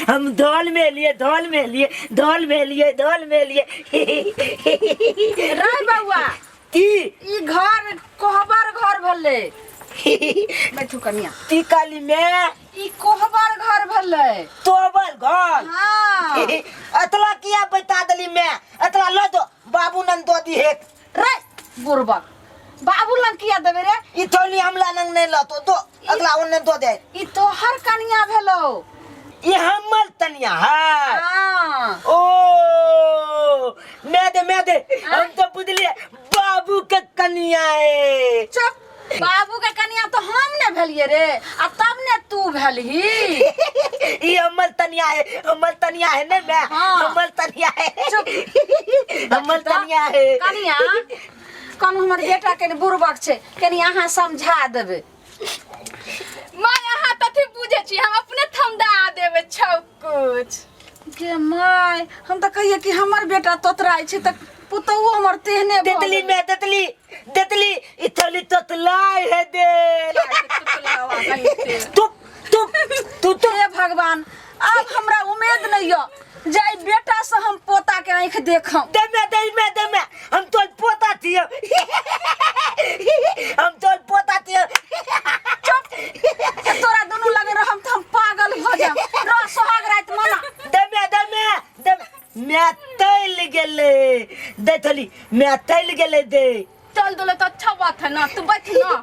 हम धौल में लिए, धौल में लिए, धौल में लिए, धौल में लिए। रे बउआ, की? ई घर कोहबर घर भेलै। बैठू कनिया। ती काली में ई कोहबर घर भेलै। तोबर घर? हाँ। अतला किया बता दली मैं? अतला लो दो बाबू नन दो दी हेक। रे बुड़बक, बाबू लंग किया देबे रे? ई थोली हमला नंग नहीं लो तो दो अगला उन्ने दो दे। ई तोहर कनिया भेलो। ये हमर तनिया है? हाँ। ओ मैं दे, मैं दे, हम तो बुझलिए बाबू के कनिया है। चुप, बाबू के कनिया तो हम ने भेलिए रे, आ तब ने तू भेलही। ई हमर तनिया है, हमर तनिया है ने मैं। हाँ। हमर तनिया है। चुप। हमर तनिया है। कनिया, कन हमर बेटा कनि बुड़बक छै, कनि अहाँ समझा देबै। माय, अहाँ तथी बुझै छी, हम अपने थमदा देबै सब कुछ। गे my, हम तऽ कहिए कि हमर बेटा तोतराइ छै, तऽ पुतहु हमर तेहने भऽ देतली गेलै। मैं देतली, देतली इथली तोतलाई है दे। तू तू तू तू हे भगवान, आब हमरा उम्मीद नहीं यऽ जे एहि बेटा से हम पोता के आँखि देखम। दे मैं, दे मैं, दे मैं, हम तो पोता थी, हम तो पोता थी। चुप, तोरा दुनू लगे रहम तऽ हम पागल भऽ जायब। रह, सोहाग राति मना। दे मैं, दे मैं, दे मैं, तैल गेले दे थली, मैं तैल गेले दे। चल दो तो अच्छा बात है ना, तू बैठ ना।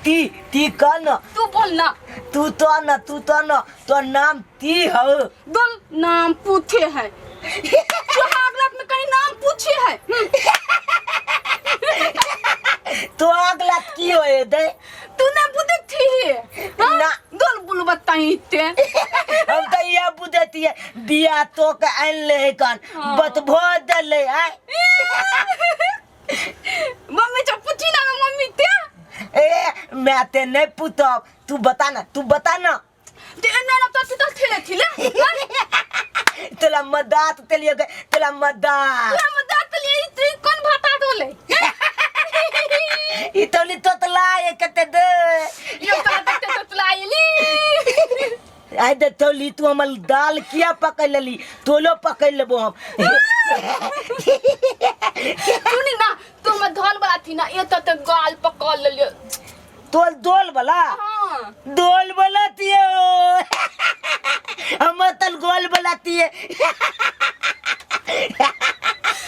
ती ती कह न। तू बोल ना। तू तो न, तू तो न, तो नाम ती हो। दुल नाम पूछे है, सुहाग रात में कहीं नाम पूछे है? तो अगला की होए दे? तू ना बुझे थी हाँ? ना। दुल बुल बताई ते। हम तो यह बुझती है बिया तो के आन ले है कन। हाँ। बतभो दले आय। मम्मी जब पूछी ना मम्मी ते। ए मैं ते नहीं पूछब, तू बता ना, तू बता ना। ते ना ना तो तू थेले थीले। तोला मदात तेलिए गए, तोला मदात। तोरा मदात लिए तू कौन भाता डोले? ई तोली तोतला ये कते दे। यो तोरा देखते तोतला आइली। आइ दे तोली, तू हमर दाल किया पकड़ लेली? तोलो पकड़ लेबो हम। सुनी ना, तू हमर धोल वाला थी ना, ये तो ते गाल पकड़ लेलियो। तोल दोल वाला? हाँ। दोल वाला थिए, हमर तल गोल वाला थिए।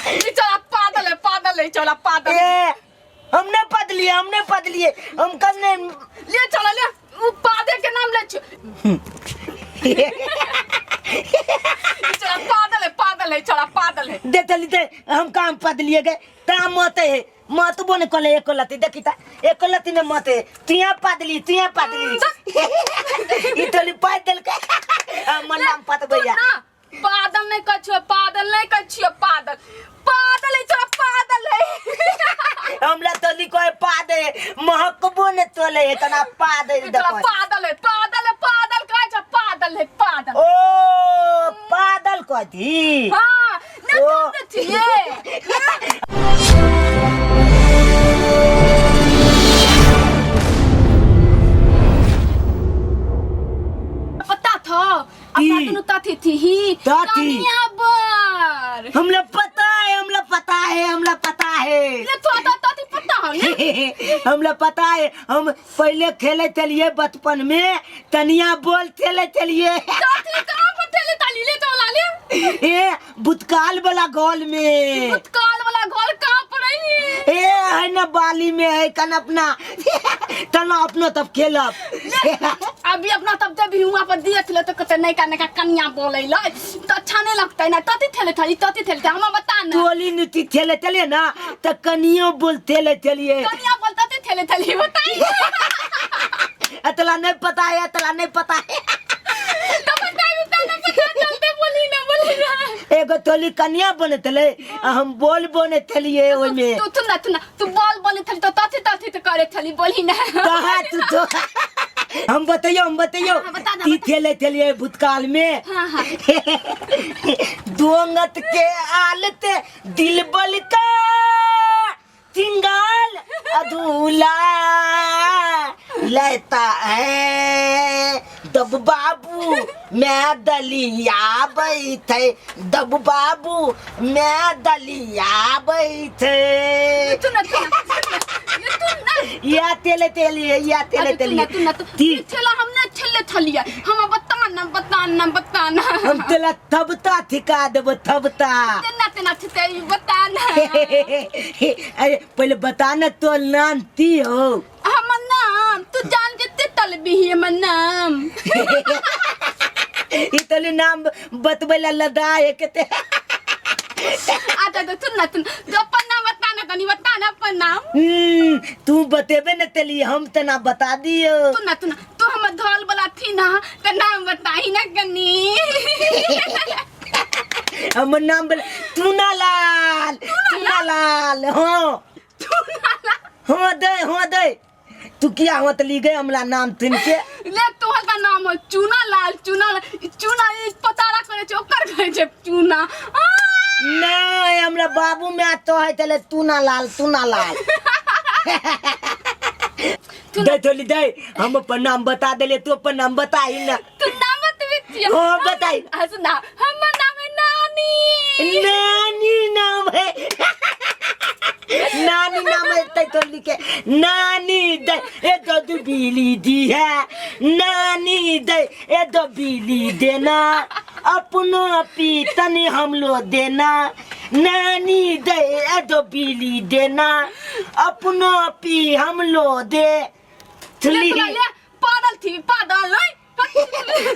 ई चला पादल है, पादल है, चला पादल। ए हमने पद लिए, हमने पद लिए, हम कल ने ले चला ले, उ पादे के नाम ले छु। ई चला पादल है, पादल है, चला पादल है। दे चली दे, हम काम पद लिए गए ता मत है, मत बोने कोले एक लती देखी ता एक लती ने मत है, तुया पद ली, तुया पद ली, ई तोली पाद देल के हमर नाम पद भैया। ना पादल नहीं कछियो, पादल नहीं कछियो, पादल पादल है, चला पादल है। हमला तोली कोई पाद है, महकबो ने तोले है तना पाद है। ई चला देखो। पादल है, पादल है, पादल कहै छै, पादल है, पादल। ओ पादल कथी? हाँ ना। ओ। तुम थिए। पता था अपना की? दुनू ताथी थी ही। ताथी? कनिया बर। हमला पता है, हमला पता है, हमला पता है। ये तो आता ताथी पता है ने? हमला पता है, हम पहले खेले चलिए बचपन में तनिया बोल खेले चलिए। ताथी कहाँ पर ठेले ताली ले चल लाले? ए भूतकाल वाला गोल में। भूतकाल वाला गोल कहाँ पर है? ए है ना बाली में है कन अपना तना अपनो तब खेलब। अभी अपना तब जब भी हुआ पर दिए थे तो कहते नहीं का नहीं का कन्या बोले ला तो अच्छा नहीं लगता है ना। तती थेले थली, तती थेले थे हमें बता ना। टोली नीति खेले चलिए ना तो कनियो बोल थेले चलिए। कन्या बोलता थी थेले थली बताइए। अतला नहीं पता है, अतला नहीं पता है। तो बताइए तो ना पता चलते, बोली ना, बोली ना। एगो तोली कन्या बने थले आ हम बोल बने थलिए ओइमे। तू तू ना, तू ना, तू बोल बोले थली तो तथी तथी तो करे थली, बोली ना। कहाँ तू तो हम बताइयो, हम बताइयो। हाँ, बता दे, ती बता। थेले थलिए भूतकाल में। हाँ, हाँ। दोंगत के आलते दिल बल का चिंगाल अधूला लेता है दब बाबू मैं दलिया बैठे दब बाबू मैं दलिया बैठे। ये तू ना तू ना ये तू ना। या तेले तेली या तेले अरे तू तेली ना तू ना तू ती ये ठेला हमने ठेले थलिया हम बता ना बता ना बता ना। हम तेला थबता थिका देबो थबता। तेना तेना थिते ई बता ना। अरे पहले बता ना तो नाम ती हो। हमर नाम तू जान के ते तलबी ही हमर नाम। ई तोली नाम बतबै ला लदा है के ते। अच्छा तो सुन ना सुन तो अपन नाम बता ना कनी बता ना अपन नाम। तू बतेबे न तेली हम त ना बता दियो। तू ना तू ना तू हमर धोल वाला थी ना त नाम बताही ना कनी। हमर नाम बोले तूना लाल तूना लाल। हाँ हाँ दे हाँ दे तू किया होत ली गए हमला नाम तुन के। ले तोहर का नाम हो चूना लाल चूना लाल। चूना ई पतारा करे छै ओकर कहै छै चूना। नहीं हमरा बाबू में तो है चले तूना लाल तूना लाल। दे थोली दे हम अपन नाम बता देले तू अपन नाम बताई ना। तू नाम बतबे छियै। हाँ, बताई। हाँ, सुना हमर नाम है नानी। नानी नाम है नानी नाम है तै तो लिखे नानी दे ए दो दू बिली दी है नानी दे ए दो बिली देना अपनो पीतन हम लो देना नानी दे ए दो बिली देना अपनो पी हम लो दे। ले तोरा ले पादल थी पादल नहीं।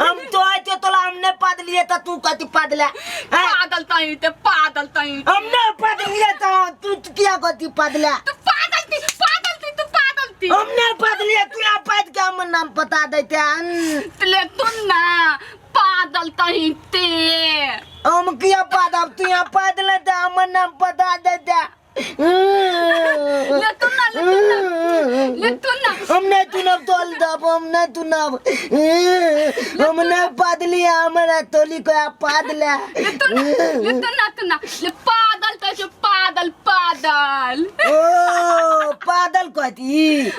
हम तो आए थे तोला हमने पाद लिए तो तू कथी पाद ले? पादल तई ते पादल तई। हमने पाद लिए तो तू क्या कथी पाद ले? तू पादल थी पादल थी तू पादल थी। हमने पाद लिए तू यहाँ पाद के हम नाम बता देते हैं। ले तू ना पादल तई ते। हम क्या पाद अब तू यहाँ पाद ले तो हम नाम बता देते। ले तू ना ले तू ना ले तू ना। हम नहीं तुनब तोल दब हम नहीं तुनब हम नहीं पाद लिया हमारा तोली को आप पाद ले। ले तू ना ले तू ना तू ना ले पादल तो जो पादल पादल। ओ पादल कहती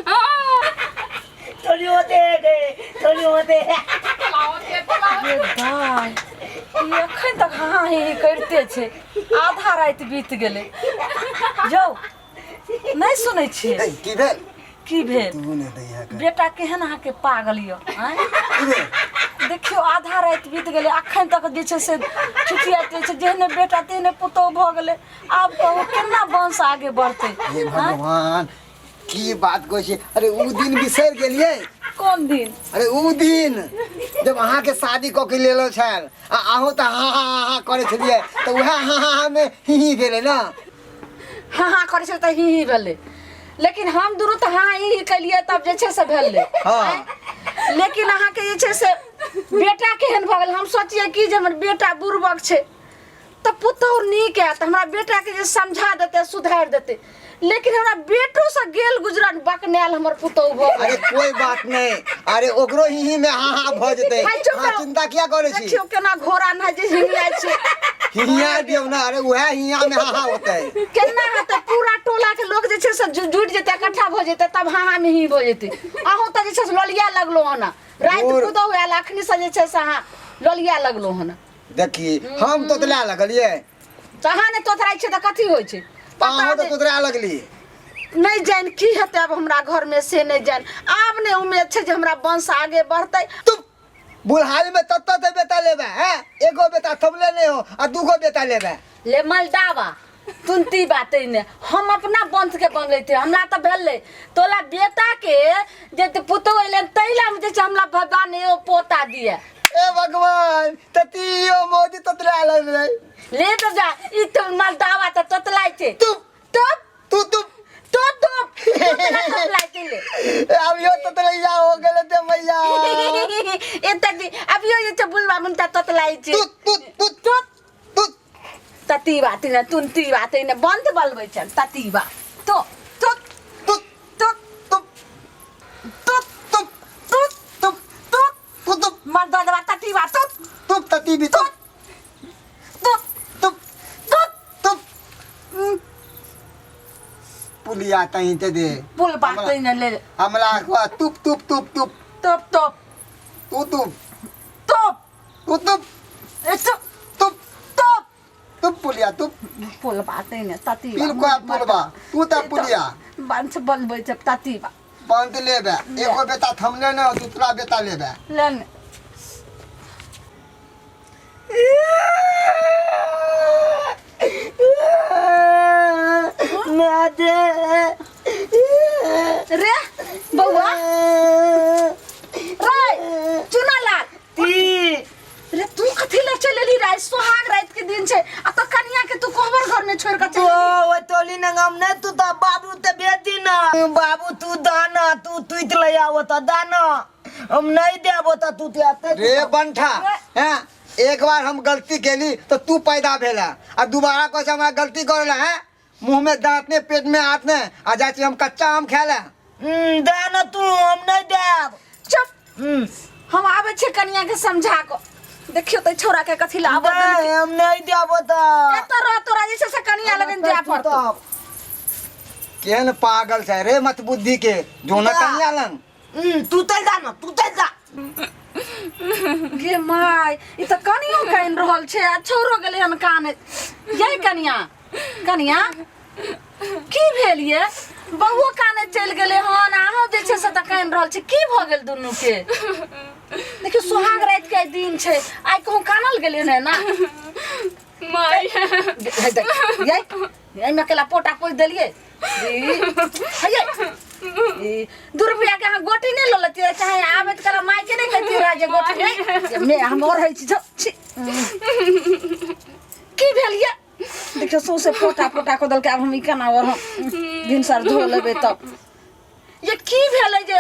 तोली होते गए तोली होते। भाई ई अखन तक हाँ ही करिते छै आधा राति बीत गेलै यौ नहि सुनै छियै। की भेल की भेल? तू नहि दैया के। बेटा केहन अहाँके पागल यऽ आँय? की भेल? देखियौ आधा राति बीत गेलै अखन तक जे छै से छिछियाइते छै जेहने बेटा तेहने पुतोहु भऽ गेलै आब कहू केना वंश आगे बढ़तै। हे भगवान की बात कहै छी। अरे उ दिन बिसरि गेलियै। कोन दिन? अरे उ दिन जब अहाँके शादी कऽ के लेलो छल आ अहूँ तऽ हाँ हाँ हाँ करै छलियै तऽ उएह हाँ हाँ हाँ मे ही ही भेलै ना। हाँ हाँ करै छलै तऽ ही ही भेलै लेकिन हम दुनू तऽ हाँ ही ही केलियै तब जे छै से भेलै। हाँ। लेकिन अहाँके जे छै से बेटा केहन भऽ गेल हम सोचियै कि जे हमर बेटा बुड़बक छै तऽ पुतहु नीक आयत हमरा बेटाके जे समझा देतै सुधारि देतै लेकिन हमरा बेटोसँ गेल गुजरल बकनायल हमर पुतहु भऽ गेल। अरे कोई बात नहीं अरे ओकरो ही ही में हाँ हाँ भऽ जेतै। भाई, चुप अहाँ रहो। चिंता किया करै छी? देखियौ केना घोड़ा नहाय जे हिंगियाइ छै। हिया दियौ ना अरे उएह हिया में हाँ हाँ होतै। केना हेतै पूरा टोला के लोक जे छै से जुटि जेतै इकट्ठा भऽ जेतै तब हाँ हाँ में ही भऽ जेतै। अहूँ तऽ जे छै से लोलिया लगलहुँ हन राति पुतहु आयल अखनी से जे छै से अहाँ लोलिया लगलहुँ हन। देखी हम तोतला लगलियै। तऽ अहाँ नहि तोतराइ छियै तऽ कथी होइ छै? पता अहूँ तऽ नहि। तोतरा लगली। नहि जानि की हेतै आब हमरा घरमे से नहि जानि आब नहि उम्मीद छै जे हमरा वंश आगे बढ़तै। तू बुढ़ारी में तत्त ते बेटा लेबे हैं एगो बेटा थमले नहीं हो आ दूगो बेटा लेबे। ले मलदावा तुनती बात ने हम अपना वंश के बनलेते हमरा तऽ भेलै तोला बेटा के जे पुतोह एलै तै ला जे छै हमरा भगवान एगो पोता दिए। ए भगवान ततियो मोदी तोतरा लगलै। ले तो जा ई तो मलदावा तऽ तोतलाइ छै। तू तोप तू तू तो तोप तोतला तोतलाइ छै ले। अब यो तोतलैया हो गेलै ते मैया। एते दी अब यो जे छै बुलबा मुन्टा तोतलाइ छै। तू तू तू तू तू तती बात ने तुनती बात ने बंद बलबै छै तती बात तो तो तू तो तू तो तू तो तू तो तू तू मर्दवा तती बात तो तू तती भी तू तो तू तो तू पुलिस। पुलिया तहीं ते दे पुल बात ने ले हमरा अखवा तुप तुप तुप तुप तोप तोप तू तुप तोप तू तुप ए चुप तुप तोप तुप पुलिया तुप पुल बात ने तती पिल को पुलबा तू त पुलिया बंश बलबै छै तती बा बंद लेबे एको बेटा थमले न दूसरा बेटा लेबे ले ने रे बौआ रे चुना लाल रे तू कथी ले चल एली रात सोहाग रात के दिन छै आ तो कनिया के तू कोहबर घर में छोड़ के चल ओ तोली नंगम ने तू त बाबू ते भेज दी ना बाबू तू दाना तू तुइत ले आवो त दाना हम नहीं देबो त तू ते आते रे बंठा हैं एक बार हम गलती केली तो तू पैदा भेला आ दोबारा कैसे हमरा गलती करेला हैं मुंह में दांत ने पेट में हाथ ने आ जाइ छी हम कच्चा आम खाए ला दाना तू हम नहीं देब चुप हम्म, हम आबै छै कनिया के समझा को देखियो त छोरा के कथी ला आबै नहीं हम नहीं देबो त एत रह तोरा जे छै से कनिया लगन जाय पड़तो केहन पागल छै रे मत बुद्धि के जो न कनिया लंग तू चल जा ना तू चल जा गे माय ई त कनियो कानि रहल छै आ छोरो गेलै हन काने यै कनिया कनिया की भेल ये बौओ काने चलि गेलै हन अहूँ जे छै से तऽ कानि रहल छै की भऽ गेल दुनू के देखियौ सुहाग राति के आइ दिन छै आइ कहूँ कानल गेलै हन ना माय हे देख, यै एहिमे केला पोटा पोछि देलियै ई, हे यै, ई, दू रुपया के अहाँ गोटी नहि लऽ लेतियै चाहे आबैत काल मायके नहि कहितियै रहए जे गोटी नहि मे हम और होइ छी झप, छी। की भेल ये देखियौ सौंसे पोटा पोटा कऽ देलकै आब हम ई केना और हम भिनसर धो लेबै तब ये की भेलै जे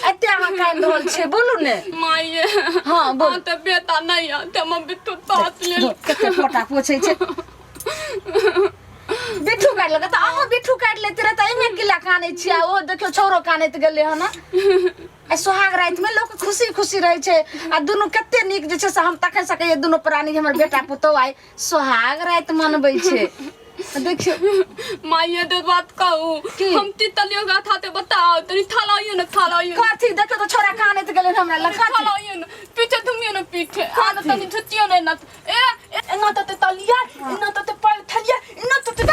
एते अहाँ कानि रहल छियै बोलू ने माये हाँ बोल हाँ तऽ बेटा नहीं है तऽ हम बिट्टू तात लेल कते फोटा पोछै छै बिट्ठू काटि लेलकै तऽ अहाँ बिट्ठू काटि लेते रहे तऽ एहिमे किला कानै छियै आ ओ देखियौ छौरो कानैत गेलै हन आ सोहाग रातिमे लोक खुशी खुशी रहै छै आ दुनू कते नीक जे छै से हम तखन सकैए दुनू प्राणी हमर बेटा पुतहु आइ सोहाग राति मनबै छै देखियौ माइये दे बात कहू की? हम तितलियो गाथा ते बताओ तनी थालाइयो न थालाइयो न कथी देखियौ तऽ छोरा कानैत गेलै हमरा लग कथी थालाइयो न पीछे धुमियो न पीछे आन तनी झुतियो न न ए एना त ते तलिया एना त ते पैर थलिया एना त ते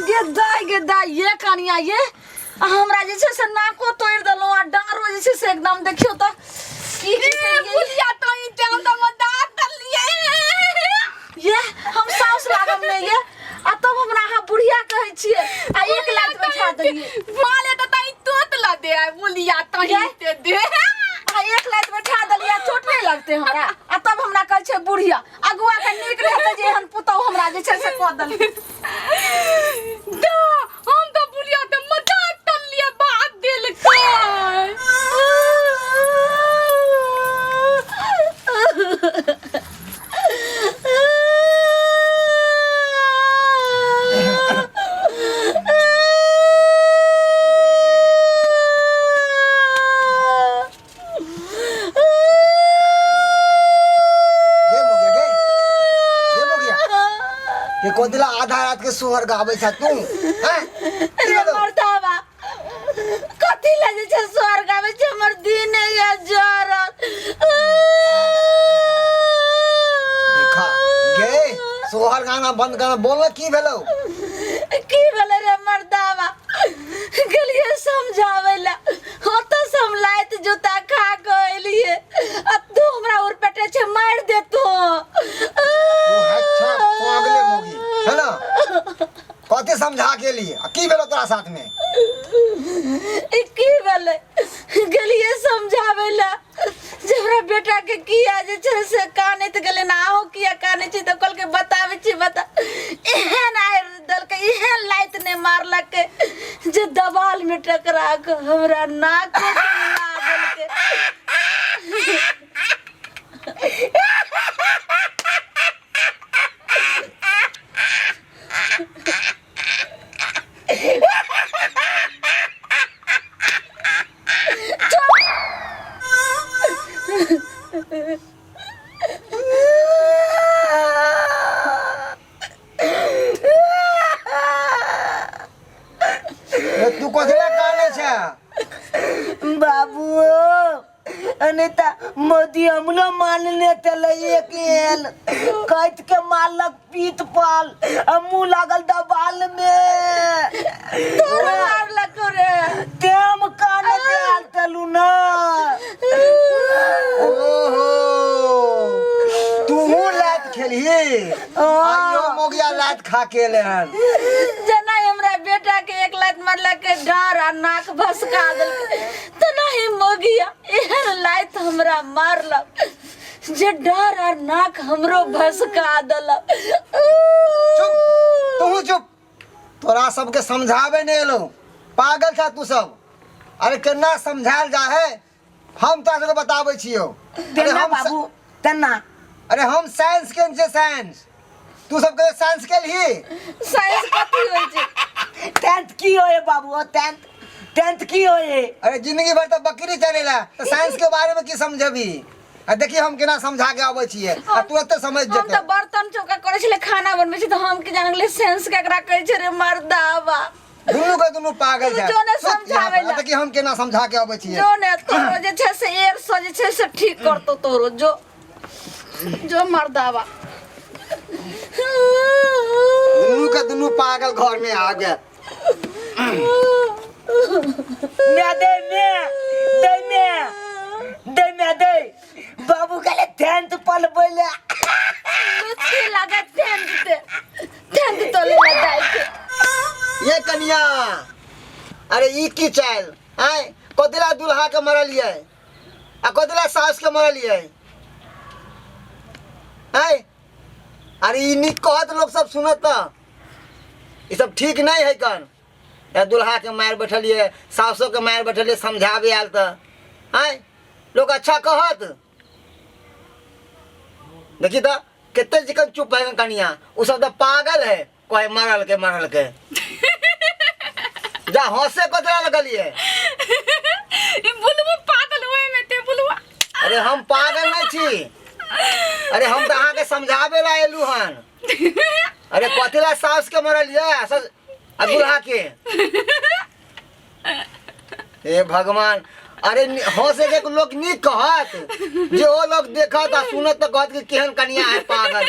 गे दाइ गे दाइ ये कनिया ये आ हमरा जे छै से नाको तोड़ि देलहुँ आ डाँरो जे छै से एकदम देखियौ तऽ की की ए केलियै? बुलिया तो ई ते हम त मदा तलिए ये हम साउस लागम ने ये आ तब हमरा अहाँ बुढ़िया कहै छियै आ एक लाख बैठा देलियै माले त तई तोत ला दे आ बुलिया तही ये? ते दे आ एक लाख बैठा देलियै आ चोट नहि लगतै हमरा आ तब हमरा कहै छै बुढ़िया अगुआ के नीक रहतै जे एहन पुतहु हमरा जे छै से कऽ देलकै दा हम तो बुलिया ते मजा तलिए बात दिल के गेम हो गया गे गेम हो गया ये कौन दिला आधा रात के सोहर गावे छ तू हैं की रे भेलौ? मर्दाबा कथी लए जे छै स्वर्ग आबै छै हमर दिन या जरल देखा गे सोहर गाना बंद कर बोल की भेलौ की भेलै रे मर्दाबा गेलियै समझाबै लए ओतऽ से हम लात जूता खा कऽ एलियै आ तू हमरा उर पेटे छै मारि देतो तू अच्छा पागले मोगी है ना कथी समझा के लिए आ की भेलौ तोरा साथ में ई की भेलै गेलियै समझाबै लए जे हमरा बेटा के किया जे छै से कानैत गेलै ना अहूँ किया कानै छी तऽ कहलकै बताबै छी बता एहन आरि देलकै एहन लाइत नहि मारलकै जे दबाल में टकरा कऽ हमरा नाक मिला देलकै बाबू अनिता मोदी हमलो मानने चले एक एल कैत के मारलक पीत पाल आ मुंह लागल दबाल में। तोरो मारलक रे? तेम कान आयल तलू ना। ओहो, तूहू लात खेलही? आइयो मोगिया लात खा के एले हन। जेना हमरा बेटा के एक लात मारलक के डाँर आ नाक भसका देलकै, तेना ही मोगिया एहन लात हमरा मारलक जे डाँर आ नाक हमरो भसका देलक। चुप, तूहू चुप। तोरा सबके समझाबे नहीं एलो, पागल छा तू सब। अरे केना समझायल जा है, हम तोरा सबके बताबै छियौ। अरे तेना हम बाबू तेना। अरे हम साइंस के छियै, साइंस। तू सब कहियो साइंस केलही? साइंस कथी होइ छै? टेंथ की होए बाबू? ओ टेंथ, टेंथ की होए? अरे जिंदगी भर तो बकरी चलेला, तो साइंस के बारे में की समझबी? आ देखी हम केना समझा के अबै छियै आ तुरंते समझ हम जेतै। तऽ बर्तन चौका करै छलै, खाना बनबै छी, तऽ हम की जानले साइंस केकरा कहै छै रे मर्दाबा। दुनू के दुनू पागल तू छै। जो ने सुत यहाँ समझाबै पर। ला। देखी हम केना समझा के अबै छियै। जो ने तोरो जे छै से एर से जे छै से ठीक करतौ तोरो, जो जो मर्दाबा। दुनू के दुनू पागल घर में आ गया। मैं दे, मैं दे, मैं दे, मैं दे बाबू कहले टेंथ पल बोले। लुच्ची लागत टेंथ ते टेंथ तोले ला जाय के। ये कनिया, अरे ई की चाल आय? कदिला दुल्हा के मरलियै आ कदिला सास के मरलियै आय? अरे ई नीक कहत लोग सब सुनत त ई सब ठीक नहीं है कन। या दुल्हा के मार बैठलियै, सासो के मार बैठलियै, समझाबे आयल त आय लोग अच्छा कहत। देखी त कते चिकन चुप है कनिया, उ सब त पागल है, कहे मरल के मरल के। जा हंसे कतरा लगलिए? ई बुलबु पागल होए में ते बुलुआ। अरे हम पागल नहीं छी, अरे हम त अहाँके समझाबे ला एलू हन। अरे कथी ला सास के मरलिए आ दुल्हा के? हे भगवान, अरे हंसे के लोग नीक कहत, जे ओ लोग देखत आ सुनत त कहत कि केहन कनिया है पागल।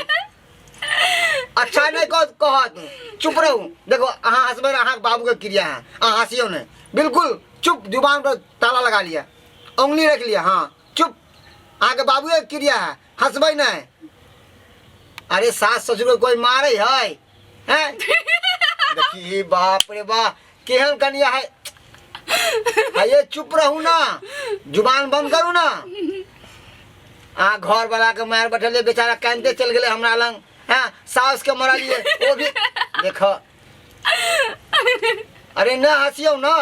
अच्छा नहीं कहत, कहत चुप रहू। देखो अहाँ हंसबै, अहाँ बाबू के क्रिया है, अहाँ हंसियो नहीं, बिल्कुल चुप, जुबान पर ताला लगा लिया, उंगली रख लिया, हाँ चुप, अहाँ के बाबू के क्रिया है, हंसबै नहीं। अरे सास ससुर के कोई मारे है हैं? देखी बाप रे बा केहन कनिया है। ये चुप रहू ना, जुबान बंद करू ना। आ घर वाला के मार बैठलिए, बेचारा कानते चल गेलै हमरा लंग। हाँ सास के मरलिए वो भी देखो। अरे ना हंसियो ना।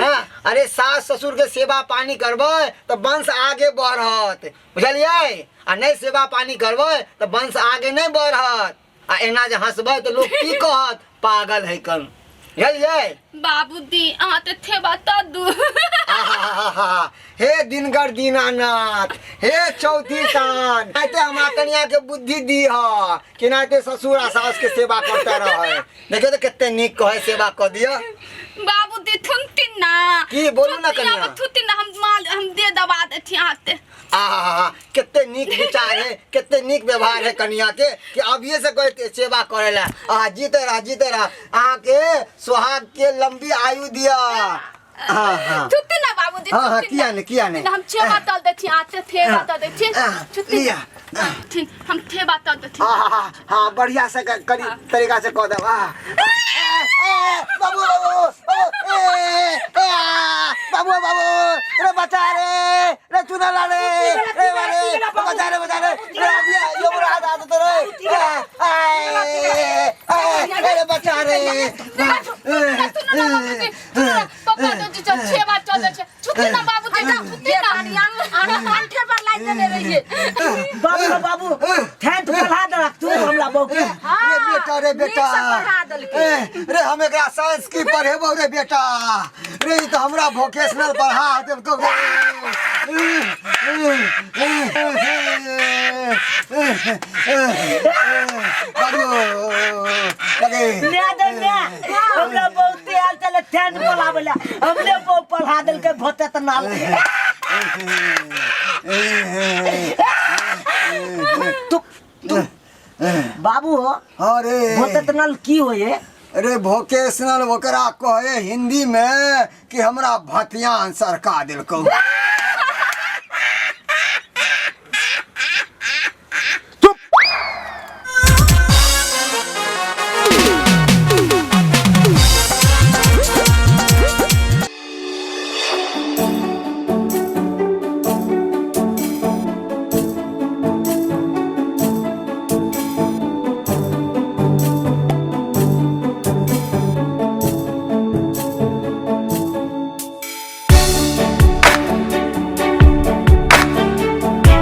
हाँ अरे सास ससुर के सेवा पानी करबै तो वंश आगे बढ़त, बुझलियै? आ नहीं सेवा पानी करबै तो वंश आगे नहीं बढ़त। आ एना जे हंसबै तो लोग की कहत, पागल है कन, बुझलियै? बाबूजी अहाँ तऽ थेबा तऽ दू। आहाहाहा, हे दिनकर दीनानाथ, हे चौथी साँझ, नाते हमरा कनिया के बुद्धि दीह कि नाते ससुर आ सास के सेवा करते रहे। देखियो तो कते नीक कहे सेवा कऽ दिअ। बाबूजी थुनथिन ना। की बोलू ना कनिया? थुथिन ना, हम माल हम दे दबा देथिन अहाँ ते। आहाहा, कते नीक विचार है, कते नीक व्यवहार है कनिया के कि अभिये से कहते सेवा करे ला। आहा, जीते रह, जीते रह, अहाँ के सुहाग के लंबी आयु दिया। हाँ, हाँ। थुथिन ना बाबूजी, हाँ, हाँ, थुथिन किया ना। नहीं, किया नहीं। हम छेबा तल देथिन, आते थेबा तल देथिन। थुथिन लिया। ना। थुथिन, हम थेबा तल देथिन। हाँ, हाँ, हाँ, बढ़िया से करी तरीका से कह देब। हाँ। बाबू, बाबू, बाबू, ए, ए, आ, बाबू, बाबू, रे बचा रे, रे चुना रे, रे बारे, बचा रे, बचा रे, रे अभी यो बुरा हाथ आता तो रे, ए, ए, ए, रे बचा रे। पप्पा तो जी छेबा चल दै छै। छुथिन ना बाबूजी, छुथिन ना। अहाँ कंठे पर लागि देने रहियै। बाबू रे बाबू, टेंथ पढ़ा देलक तू हमरा बहू के। रे बेटा, रे बेटा। नीक से पढ़ा देलकै। ए, रे हम एकरा साइंस की पढ़ेबौ रे बेटा, रे ई तऽ हमरा वोकेशनल पढ़ा देलकौ रे। बाबू अरे ने दे ने हमरा बहुत आयल चले थैन बोलावे ला हमरे बहु पढ़ा देलकै भोते त नाल तू तू बाबू हो अरे भोते त नाल की होए अरे वोकेशनल ओकरा कहे हिंदी में कि हमरा भतियान सरका देलकौ।